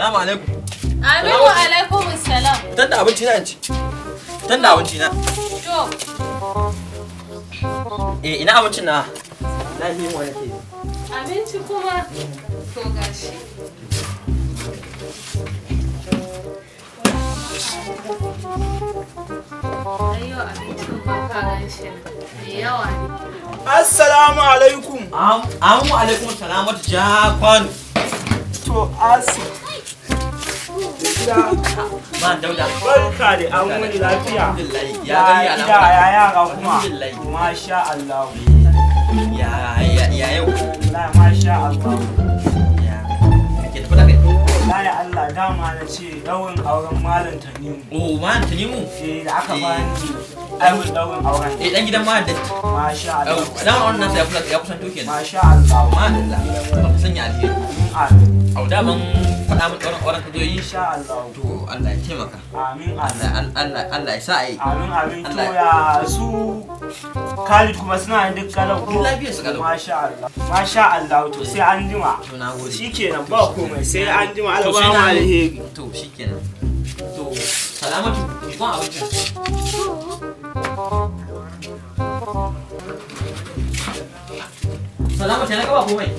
Salamu alaikum. Amin wa alaikum salam. Fitar da abinci na in ci. Fitar da abinci na. To, Eh, ina abincin na? Lafiya wa nake. Abinci kuma to gashi. Ai yau abincin ba ka gan shi nan. Mai yawa ne. Assalamu alaikum. Amu alaikum salamatu ja kwano. To asu. Gida, Man Dauda. barka da an wuni lafiya. Alhamdulillah. Ya gani Ya al'amura. gida ya yara kuma. Alhamdulillah. Masha Allah. Ya ya ya yau. Wallahi masha Allah. Ya. Ke tafi da kai. Wallahi Allah dama na ce daurin auren Malam Tanimu. Oh, man Tanimu. Eh da aka bani aiwin daurin auren. Eh, dan gidan man da. Masha Allah. Dan wannan nasa ya kula ya kusanto kenan. Masha Allah. Madalla. Ba ka sanya alheri. Amin amin. Au da ban faɗa min ɗaurin auren ka zo yi. Insha Allah. To Allah ya taimaka. Amin Allah amin. Allah Allah ya sa a yi. Amin amin. To Allah. ya su Khalid kuma suna duk kalau. Duk lafiyar su kalau. Masha Allah. Masha Allah to sai an jima. To na gode. Shikenan ba komai sai an jima To Allah ba sai mu na- alheri. To shikenan. To salamatu, ki kwan abincin. Salamatu, na gaba komai.